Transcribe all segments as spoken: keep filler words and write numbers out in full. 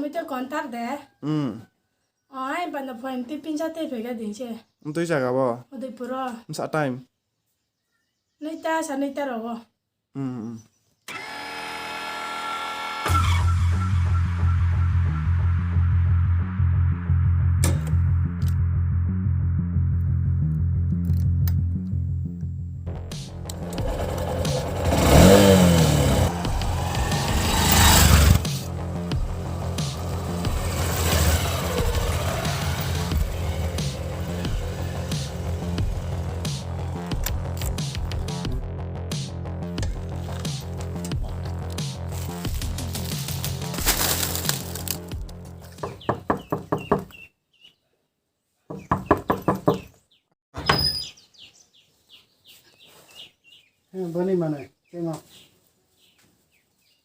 Mui to kontak de. Hmm. O, ai banda phone ti pinsa tei phai ga ding se. Mtui jaga bo? Udaipur o. Msa time? Noita, sa noita rao o. Hmm, hmm. He, boni mano, temo.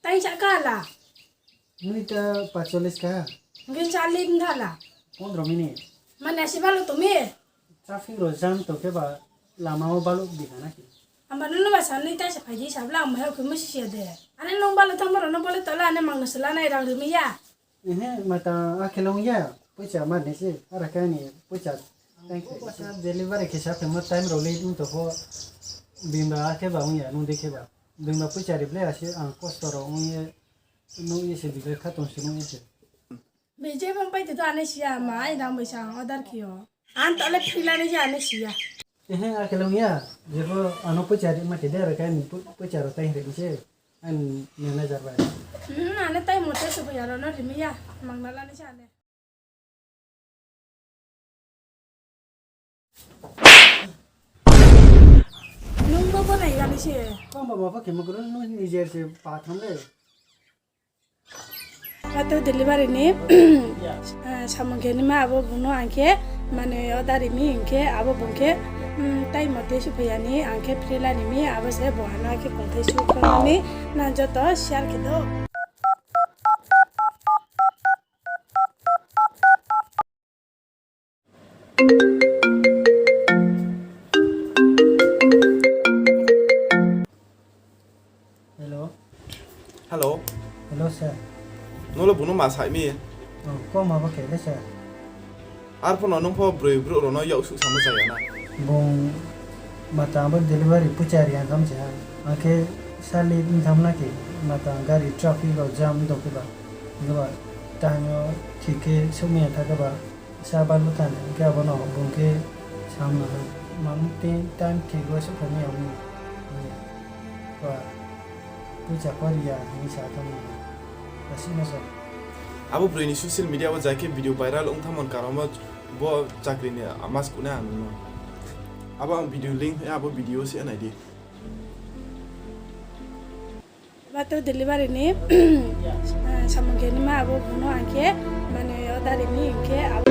Time sa kala? Noita pacholish ka. Hingkhe sa late ntha la? Pondro minute. Mane asi balo tongmi? Traffic rao jam tong khe ba lama wo balo bikha na khe. Amba nono ba sa noita sa phai di sa bla ang mai hao khe musi se de. Ane nung balo thanngmo rao no bole tola ane mang no sela nai rang ri mi ya. Ehe, mata akhe long ya, poicha ma ni se, ara khe ni poicha tang khe. Poicha delivery khe sa phai mo time rao late ong tong pho, bimba akhe ba ong ya, nung dei khe ba. Bimba poicha ri ble ase, ang kosto rao ong ye, nung ye se bimba kha tong se nung ye se. Bije bang pai te to ane siya ma, ai dang bai sa ang order khe yo. Ang to le free la ni se ane siya. Ehe, akhe long ya, jepho ano poicha ri ma khe de, ara khe ni po-, poicha rao tang khe ni se. Ang manager bai. Hmm, ane time mote suphai ya rao no rimi ya. Mang na la ni sa ane. Nung bo bo nai ya ni se. Kong bo bo khe mo kuru nung ni je se pa tham le. Ato delivery ni, eh, samung khe ni ma abo bung no ang khe, mane order rimi hing khe abo bung khe, hmm, time mote suphai ya ni ang khe free la ni mi abo se bo ano khe kongthai su khe ni na joto share khe do. Hello. Hello. Hello, sir. Nung le bung no ma sai mi? Oh, koma bo khe le, sir. Arphuh no nung pho broi brouh rao no yak suh samo chaya na. Bung mata abo delivery poicha ri ang tham se ha. Ang khe sa late ong tham na khe, mata gari traffic rao jam tong khe ba. Hingkhe ba, tahang yo thik khe souhmai ya tha khe ba, sa bal bo tha ni, hingkhe abo no bung khe sam no ha. Mang tei time thik wo souhphai mai ya ong ni. Ba, poicha pho ri ya hing sa tong ni. Asi no sa. Abo broi ni social media wo jai khe video viral ong thanngmo ni karon bo, bo chakri ni mask kuh nai ang nung no. Abo ang video link, abo video se nai di. Bato delivery ni, eh, samung khe ni ma abo bung no ang khe, mane order rimi hing khe abo.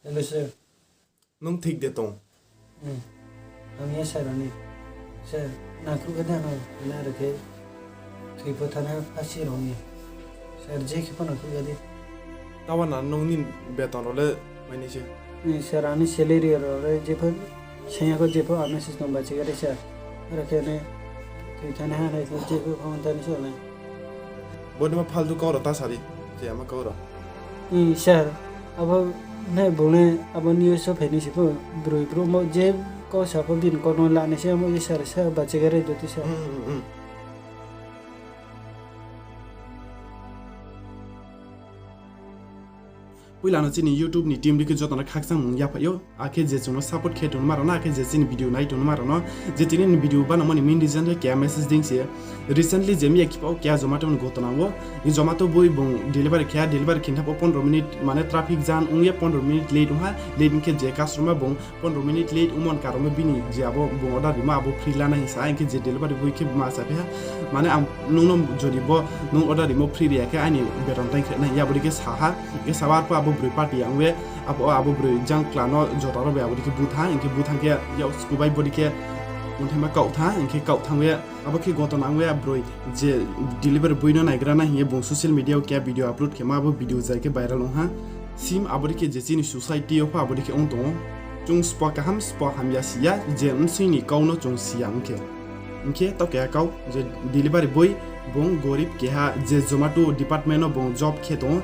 Hello, sir. Nung thik de tong? Hmm. Ang ye sir ani. Sir, nangkhruh khe de ano, na rikhe thoi pho thana phasi rong ye. Sir, je khe pho nangkhruh khe di. Tawa na nung ni beton rao le mai ni se? Hmm, sir, ani salary rao le jepho saiya kho jepho ano system ba chigari sir. Aro khe ne thoi thana ha nai kho jepho phone thani se nai. Boni ma phaltu kau rao ta sari, je ama kau rao. Hmm, sir, abo ne bung le abo news o phai ni se pho, broi brouh mo je kau sa pho bini kau no la ni se amo je sir, sir ba chigari joti sir. Hmm, hmm, hmm. Poila no chini YouTube ni team ri khe joto no khakchangmung yaphai ou. Akhe je chung no support khe tongma rao no, akhe je chini video nai tongma rao no, je tini ni video banamo ni main reason khe keha message dei se. Recently je miya kipao keha Zomato ni ghotona wo, ni Zomato boi bung delivery khe ha, delivery khe tha pho pondro minute, mane traffic jam ong ye pondro minute late ong ha, late ong khe je customer bung pondro minute late ongmo ni karon no bini je abo bung order rimo abo free la nai hing sa ha, hing khe je delivery boi khe ma sa phi ha, mane ang nung no jodi bo nung order rimo free ri ya khe aini beton tang khe nai ya, abo dei khe sa ha, khe sa ha arphuh abo Broi party ya ong ye, abo, abo broi jang kla no jota rao bai abo dei khe bu thanng, hing khe bu thanng khe yak skubai bo dei khe ongthaima kaoh thanng, hing khe kaoh thanng ye, abo khe gotona ong ye broi je delivery boy no naigra na hing ye bung social media wo keha video upload khe ma, abo video jai khe viral ong ha. Sim abo dei khe je chini society yo pho abo dei khe ong tong ou. Chung sbo kaham sbo hamya si ya, je bsing ni kau no chung si ya ong khe. Hing khe taoh keha kau je delivery boy, bung gorib keha je Zomato department no bung job khe tong ou,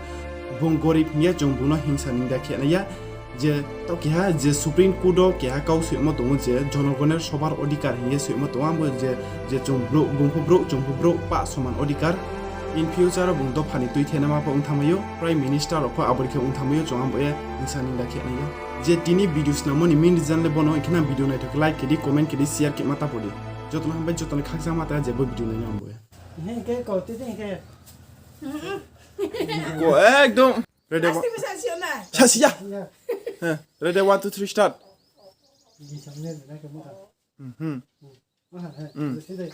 bung gorib hing ye chung bung no hingsa ninda khe nai ya. Je taoh keha je Supreme Court wo keha kau soimo tong ou je jonogoner sobar odhikar hing ye soimo tong ou, abo je, je chung brouh, bung pho brouh, chung pho brouh, pah soman odhikar. In future wo bung dopha ni tuithenama pho ong thanngmai ou, Prime Minister rao pho abo dei khe ong thanngmai ou, chung abo ye hingsa ninda khe nai ya. Je tini video snamo ni main reason le bono, hing khe nang video naithok khe like khe di, comment khe di, share khe ma ta pho di. Joto no hambai, joto no khakchangma ta je bo video nai nang bo ye. Hing khe kau tui di hing khe. Ko ekdom. Ready one. Aste khe sa si ya na. Sa si ya. Ya. Heh, ready, one, two, three, start. Di sa ne na ke mo ka. Mhm. Hmm. Ah, heh. Hmm. Sa si dei.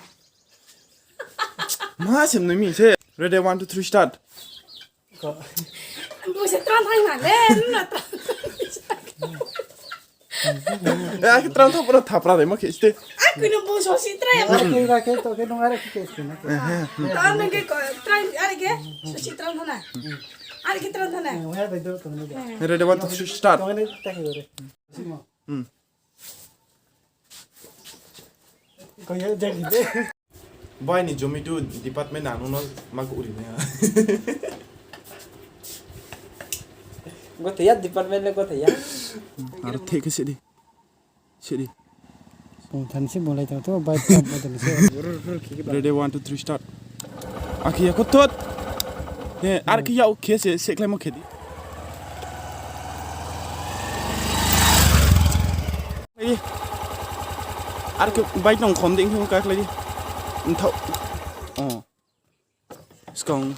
Ma sem noi mi se. Ready, one, two, three, start. Ko. Bo se tran thai ma le, na tran. Eh, akhe tran tho pura thapra dei ma khe ste. Aku no bo so si trai. Ra khe, ra khe, to khe nung are khe khe ste na khe. Eh, eh. To nung khe ko, trai, are khe, so si tran thana. Are khe tran thana. Eh, wah bai do to ne. Eh. Ready, one, two, three, start. To ne ta khe re. Si mo. Hmm. Ko ya jagi de. Bai ni Zomato department ang no ma kuri nai ha. Gothai ya department le gothai ya. Aro thik khe sidi. Sidi. Bung thansi bung lai tong to, bai tong, bai tong se. Ready, one, two, three, start. Akhe ya ko thot. He, ar khe ya o khe se, se khlaimo khe di. Ei. Ar khe bai tong khom ding khe ka khlai di. Nthao. Oh. Skang.